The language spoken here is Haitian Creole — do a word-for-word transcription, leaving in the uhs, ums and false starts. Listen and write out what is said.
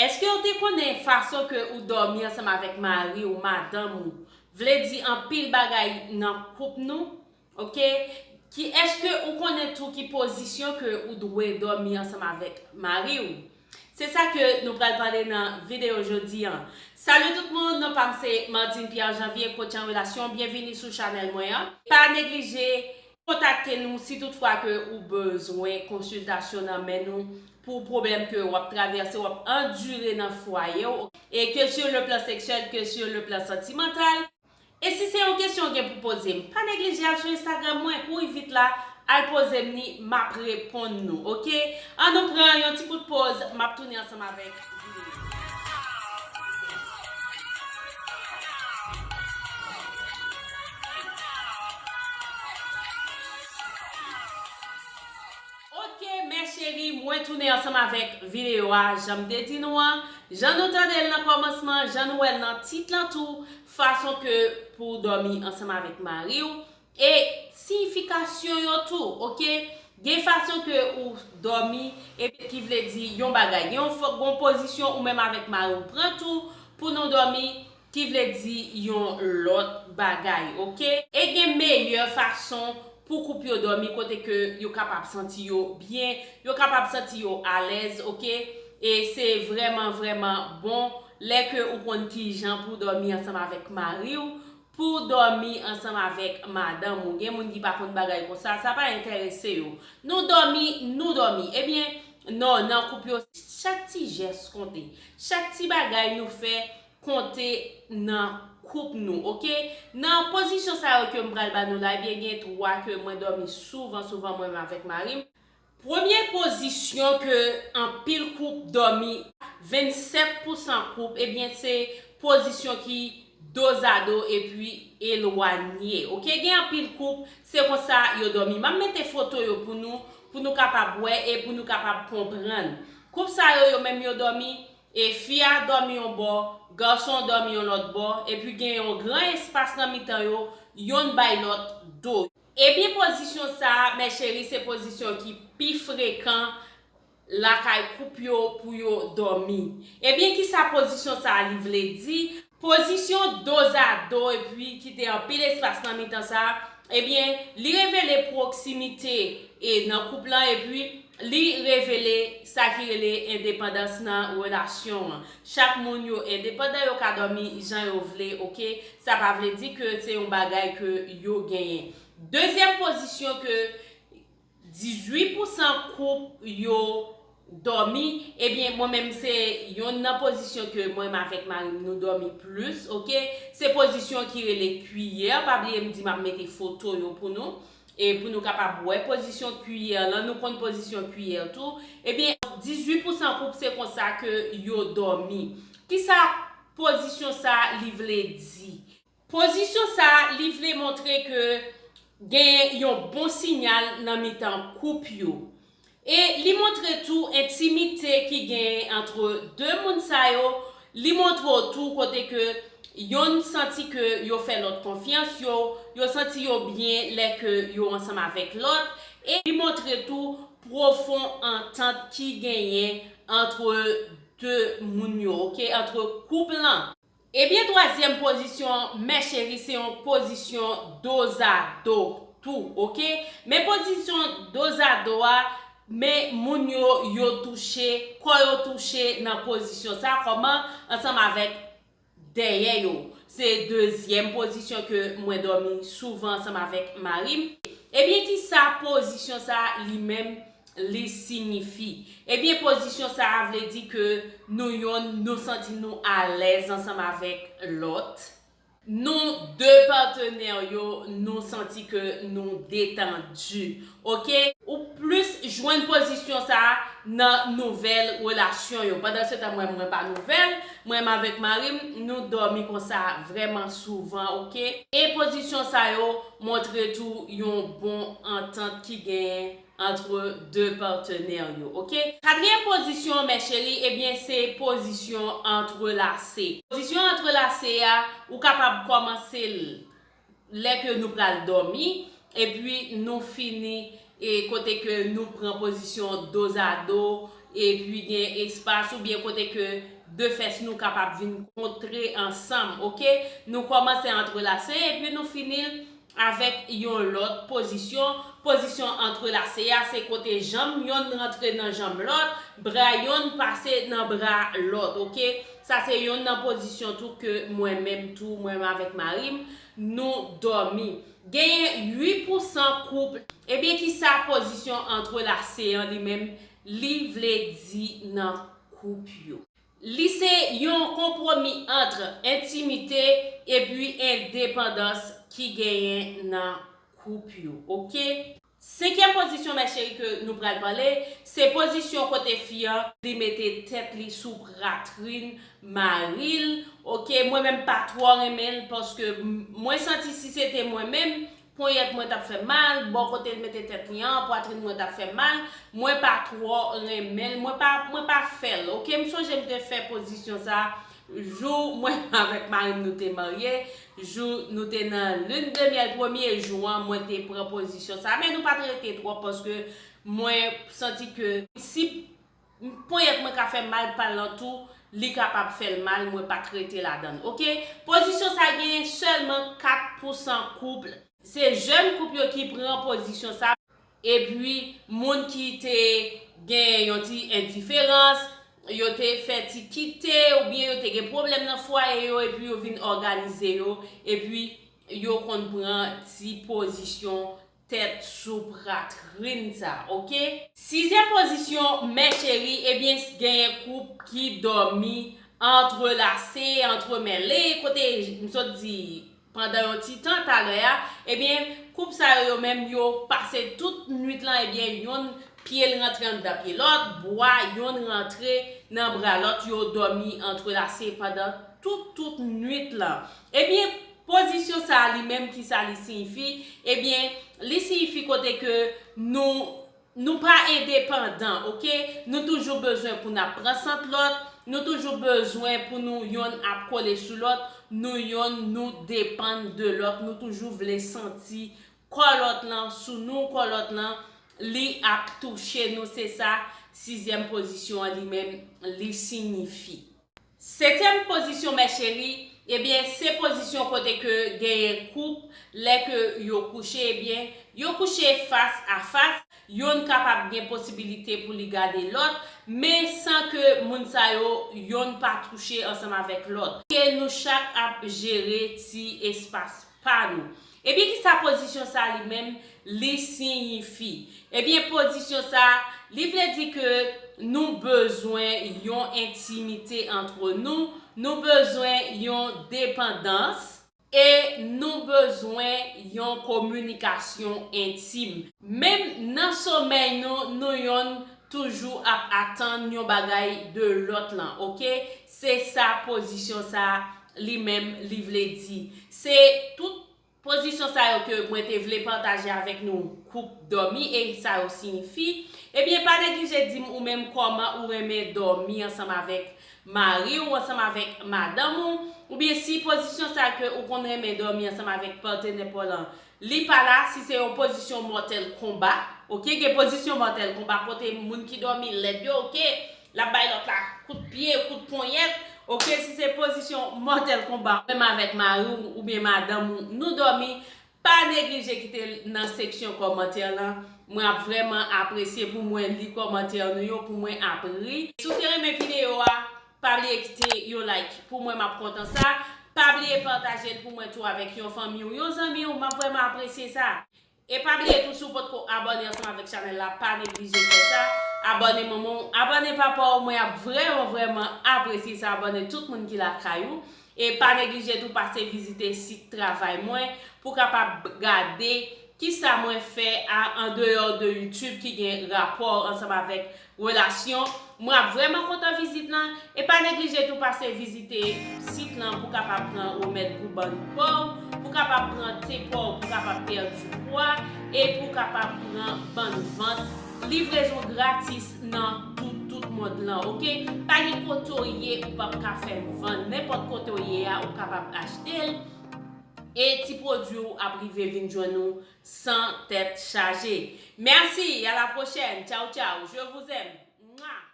Èske w te konnen fason ke ou dòmi ansanm avèk mari w, madanm ou, vle di anpil bagay nan koup nou? Oke? Ki, èske ou konnen tou ki pozisyon ke ou dwe dòmi ansanm avèk mari w? Se sa ke nou pral pale nan videyo jodi an. Salut tout moun, non pa m se Martine Pierre Janvier, coach an relasyon. Byenvini sou chanèl mwen an. Pa neglije kontakte nou si toutfwa ke ou bezwen konsiltasyon nan men nou pou pwoblèm ke w ap travèse, w ap andire nan fwaye w, e ke sur le plan sexuel, ke sur le plan sentimental. E si se yon kesyon w gen pou poze m, pa neglije al sou Instagram mwen, kouri vit la, al poze m ni, m ap reponn nou, oke? An nou pran yon ti kout poz, m ap tounen ansanm avèk videyo. Oke, mè cheri, mwen tounen ansanm avèk videyo a, jan m te di nou an, jan nou tande l nan kòmansman, jan nou wè l nan tit lan tou, fason ke pou w dòmi ansanm avèk mari w, e siyifikasyon yo tou, oke? Gen fason ke ou dòmi, e ki vle di yon bagay. Gen yon fo-, gen yon pozisyon ou menm avèk mari w pran tou pou nou dòmi, ki vle di yon lòt bagay, oke? E gen meyè fason pou koup yo dòmi kote ke yo kapab santi yo byen, yo kapab santi yo alèz, oke? E se vrèman, vrèman bon lè ke ou konn kijan pou w dòmi ansanm avèk mari w, pou w dòmi ansanm avèk madanm ou. Gen moun ki pa konn bagay konsa, sa pa enterese yo. Nou dòmi, nou dòmi. Ebyen, non, nan koup yo, chak ti jès konte. Chak ti bagay nou fè konte nan koup nou, oke? Nan pozisyon sa yo ke m pral ba nou la, ebyen, gen twa ke mwen dòmi souvan, souvan mwen menm avèk mari m. Premye pozisyon ke anpil koup dòmi, vennsèt pousan koup, ebyen, se pozisyon ki dozado epi elwanye, oke? Gen anpil koup, se konsa yo dòmi. M ap mete foto yo pou nou, pou nou kapab wè e pou nou kapab konprann. Koup sa yo, yo menm yo dòmi, e fi a dòmi yon bò, gason an dòmi yon lòt bò, epi gen yon gran espas nan mitan yo, yonn bay lòt do. Ebyen, pozisyon sa a, mè cheri, se pozisyon ki pi frekan lakay koup yo pou yo dòmi. Ebyen, kisa pozisyon sa a li vle di? Pozisyon dozado epi kite anpil espas nan mitan sa a, ebyen, li revele pwoksimite e nan koup lan epi li revele sa ki rele endepandans nan relasyon an. Chak moun yo endepandan, yo ka dòmi jan yo vle, oke? Sa pa vle di ke se yon bagay ke yo genyen. Dezyèm pozisyon ke dizuit pousan koup yo dòmi, ebyen, mwen menm se yonn nan pozisyon ke mwen menm avèk mari m nou dòmi plis, oke? Se pozisyon ki rele kwiyè. Pa bliye m di m ap mete foto yo pou nou, e pou nou kapab wè pozisyon kwiyè lan. Nou konn pozisyon kwiyè tou. Ebyen, dizuit pousan koup se konsa ke yo dòmi. Kisa pozisyon sa a li vle di? Pozisyon sa a, li vle montre ke gen yon bon siyal nan mitan koup yo. E li montre tou entimite ki genyen antre de moun sa yo. Li montre w tou kote ke yonn santi ke yo fè lòt konfyans, yo, yo santi yo byen lè ke yo ansanm avèk lòt. E li montre tou pwofon antant ki genyen antre de moun yo, oke, antre koup lan. Ebyen, twazyèm pozisyon, mè cheri, se yon pozisyon dozado tou, oke? Men pozisyon dozado a, men moun yo, yo touche, kò yo touche nan pozisyon sa a. Kòman? Ansanm avèk dèyè yo. Se dezyèm pozisyon ke mwen dòmi souvan ansanm avèk mari m. Ebyen, kisa pozisyon sa a li menm li siyifi? Ebyen, pozisyon sa a vle di ke nou yonn, nou santi nou alèz ansanm avèk lòt. Nou de patnè yo, nou santi ke nou detandi. Oke? Ou plis jwenn pozisyon sa a nan nouvèl relasyon yo. Pandansetan, mwen, mwen pa nouvèl. Mwen menm avèk mari m, nou dòmi konsa vrèman souvan, oke? E pozisyon sa yo montre tou yon bon antant ki genyen antre de patnè yo, oke? Katriyèm pozisyon, mè cheri, ebyen, se pozisyon antrelase. Pozisyon antrelase a, ou kapab kòmanse l lè ke nou pral dòmi, epi nou fini, e kote ke nou pran pozisyon dozado, epi gen espas oubyen kote ke de fès nou kapab vin kontre ansanm, oke? Nou kòmanse antrelase epi nou fini l avèk yon lòt pozisyon. Pozisyon antrelase a, se kote janm yonn rantre nan janm lòt, bra yonn pase nan bra lòt, oke? Sa se yonn nan pozisyon tou ke mwen menm tou, mwen menm avèk mari m, nou dòmi. Genyen uit pousan koup, ebyen, kisa pozisyon antrelase an li menm, li vle di nan koup yo? Li se yon konpwomi ant entimite epi endepandans ki genyen nan koup yo, oke? Senkyèm pozisyon, mè cheri, ke nou pral pale, se pozisyon kote fi an, li mete tèt li sou pratrin mari l, oke? Mwen menm pa twò renmen l, paske m-, mwen santi si se te mwen menm, ponyèt mwen t ap fè mal, bò kote l mete tèt li an, pwatrin mwen t ap fè mal, mwen pa twò renmen l, mwen pa, mwen pa fè l, oke? M sonje m te fè pozisyon sa, jou mwen avèk mari m nou te marye, jou nou te nan lune de miel, premye jou an, mwen te pran pozisyon sa, men nou pa t rete twòp paske mwen santi ke si ponyèt mwen ka fè mal pa l lan tou, li kapab fè l mal, mwen pa t rete ladan l, oke? Pozisyon sa genyen sèlman kat pousan koup. Se jèn koup yo ki pran pozisyon sa. Epi, moun ki te gen yon ti endiferans, yo te fè ti kite, oubyen yo te gen pwoblèm nan fwaye yo, epi yo vin òganize yo, epi yo konn pran ti pozisyon tèt sou pratrin sa, oke? Sizyèm pozisyon, mè cheri, ebyen, genyen koup ki dòmi antrelase, antremèle, kote m sot di, pandan yon ti tan talè a, ebyen, koup sa yo, yo menm, yo pase tout nwit lan, ebyen, yonn pye l rantre anndan pye lòt, bwa yonn rantre nan bra lòt, yo dòmi antrelase pandan tout, tout nwit lan. Ebyen, pozisyon sa a li menm, kisa li siyifi? Ebyen, li siyifi kote ke nou, nou pa endepandan, oke? Nou toujou bezwen pou n ap pran sant lòt, nou toujou bezwen pou nou yonn ap kole sou lòt, nou yonn, nou depann de lòt, nou toujou vle santi kò lòt lan sou nou, kò lòt lan, li ap touche nou, se sa sizyèm pozisyon an li menm, li siyifi. Setyèm pozisyon, mè cheri, ebyen, se pozisyon kote ke genyen koup, lè ke yo kouche, ebyen, yo kouche fas a fas, yonn kapab gen posibilite pou li gade lòt, men san ke moun sa yo, yonn pa touche ansanm avèk lòt. Ke nou chak ap jere ti espas pa nou. Ebyen, kisa pozisyon sa li menm, li siyifi? Ebyen, pozisyon sa, li vle di ke nou bezwen yon entimite antre nou, nou bezwen yon depandans, e nou bezwen yon kominikasyon entim. Menm nan somèy nou, nou yonn toujou ap atann yon bagay de lòt lan, oke? Se sa pozisyon sa li menm li vle di. Se tout pozisyon sa yo ke mwen te vle pataje avèk nou, koup dòmi, e sa yo siyifi. Ebyen, pa neglije di m ou menm kòman ou renmen dòmi ansanm avèk mari w, ansanm avèk madanm ou, oubyen si pozisyon sa ke ou konn renmen dòmi ansanm avèk patnè pa w lan, li pa la, si se yon pozisyon Mortal Kombat, oke, gen pozisyon Mortal Kombat kote moun ki dòmi lèd yo, oke, l ap bay lòt la kout pye, kout ponyèt, oke, si se pozisyon Mortal Kombat, menm avèk mari w oubyen madanm ou, nou dòmi, pa neglije kite l nan seksyon kòmantè lan. Mwen ap vrèman apresye pou mwen li kòmantè nou yo, pou mwen ap ri. Si w te renmen videyo a, pa bliye kite yon like. Pou mwen, m ap kontan sa. Pa bliye pataje l pou mwen tou avèk yon fanmi w, yon zanmi w. M ap vrèman apresye sa. E pa bliye tou, si w potko abòne ansanm avèk chanèl la, pa neglije fè sa. Abòne manman w, abòne papa w. Mwen ap vrèman, vrèman apresye sa. Abòne tout moun ki lakay ou. E pa neglije tou pase vizite sit travay mwen pou kapab gade kisa mwen fè a andeyò de YouTube ki gen rapò ansanm avèk relasyon. Mwen ap vrèman kontan vizit lan. E pa neglije tou pase vizite sit lan pou kapab pran remèd pou bann po w, pou kapab pran te po w, pou kapab pèdi pwa, e pou kapab pran bann vant. Livrezon gratis nan tout, tout mond lan, oke? Pa gen kote w ye, ou p ap ka fè vann. Nenpòt kote w ye a, ou kapab achte l. E ti pwodui w ap rive vin jwenn ou san tèt chaje. Merci, à la prochaine. Ciao, ciao. Je vous aime. Mwa.